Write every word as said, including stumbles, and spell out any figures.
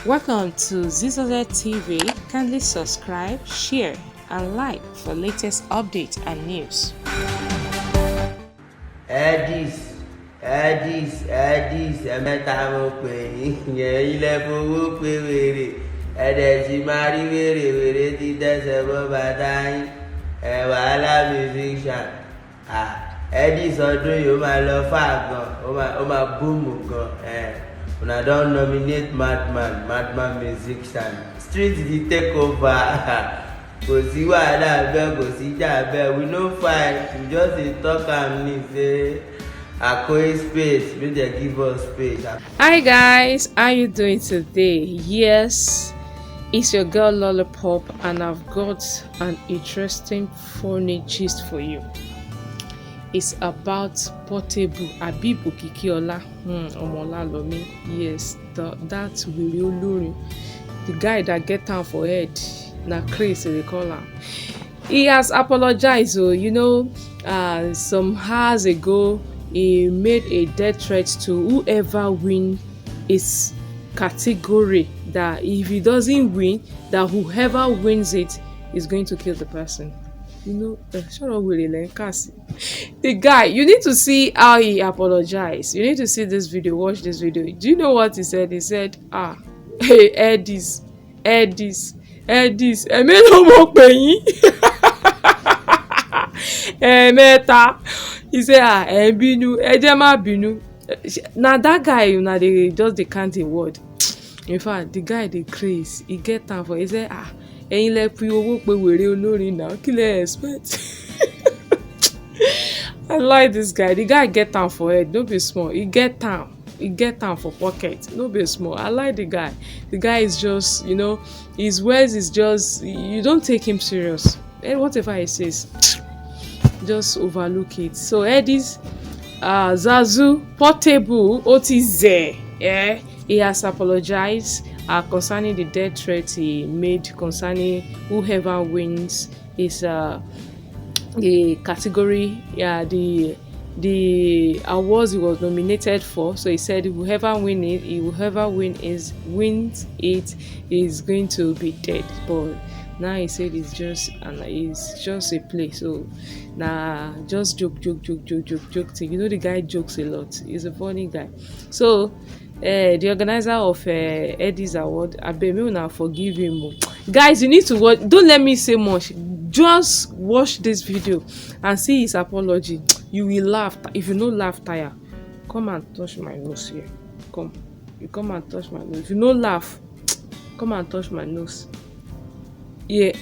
Welcome to Z Z Z T V. Kindly subscribe, share, and like for latest updates and news. Edis, Edis, Edis, ẹ̀mẹ́ta mo pè yín, yẹn ilẹ̀ fowó pé wèrè, ẹ̀dẹ̀ sì máa rí wèrè, wèrè ti tẹ̀sẹ̀ bọ́ bàtà yín, ẹ̀ wàhálà musician. Ah, Edis ọdún yìí ó máa lọ fà gan, ó máa ó máa búùmù gan. Eh, una don nominate madman, madman musician. Street dey take over. Kò sí wàhálà bẹ́ẹ̀, kò sí jà bẹ́ẹ̀. We no fight, we just dey talk am ni say Akoyi space, make dem give us space. Hi guys, how you doing today? Yes, it's your girl Lollipop, and I've got an interesting funny gist for you. It's about Portable Abib Okikiola. Hmm, Omolalomi. Yes, the, that Willie Olori, the guy that get am for head, na craze they call am. He has apologized. So you know, uh, some hours ago, he made a death threat to whoever win his category. That if he doesn't win, that whoever wins it is going to kill the person. You know, uh, shut up, Willie Lenkasi. The guy, you need to see how he apologized. You need to see this video, watch this video. Do you know what he said? He said, ah, hey, Edis, Edis, Edis, ẹ̀mí ló mọ̀ pé yín. Ẹ̀mẹ́ta. He said, ah, ẹ̀ ń bínú, ẹ jẹ́ má bínú. Na that guy, una dey just dey count him word. In fact, the guy dey craze. He get am for, he say, ah, ẹ̀yin lẹ fi owó pe wèrè olórin náà, kí lẹ expect? I like this guy. The guy get am for head, no be small. He get am. He get am for pocket, no be small. I like the guy. The guy is just, you know, his words is just, you don't take him serious. And whatever he says, just overlook it. So Edis, uh, Zazu, Portable, Otize, yeah, he has apologized uh, concerning the death threat he made concerning whoever wins is uh, the category, yeah, the the awards he was nominated for. So he said whoever win it, he, whoever win is wins it is going to be dead. But now he said it's just and it's just a play. So nah, just joke, joke, joke, joke, joke, joke thing. You know the guy jokes a lot. He's a funny guy. So uh, the organizer of uh, Edis Award, abeg make una forgive him o. Guys, you need to watch. Don't let me say much. Just watch this video and see his apology. You will laugh. If you no laugh, tire. Come and touch my nose here. Come. You come and touch my nose. If you no laugh, come and touch my nose. Yeah.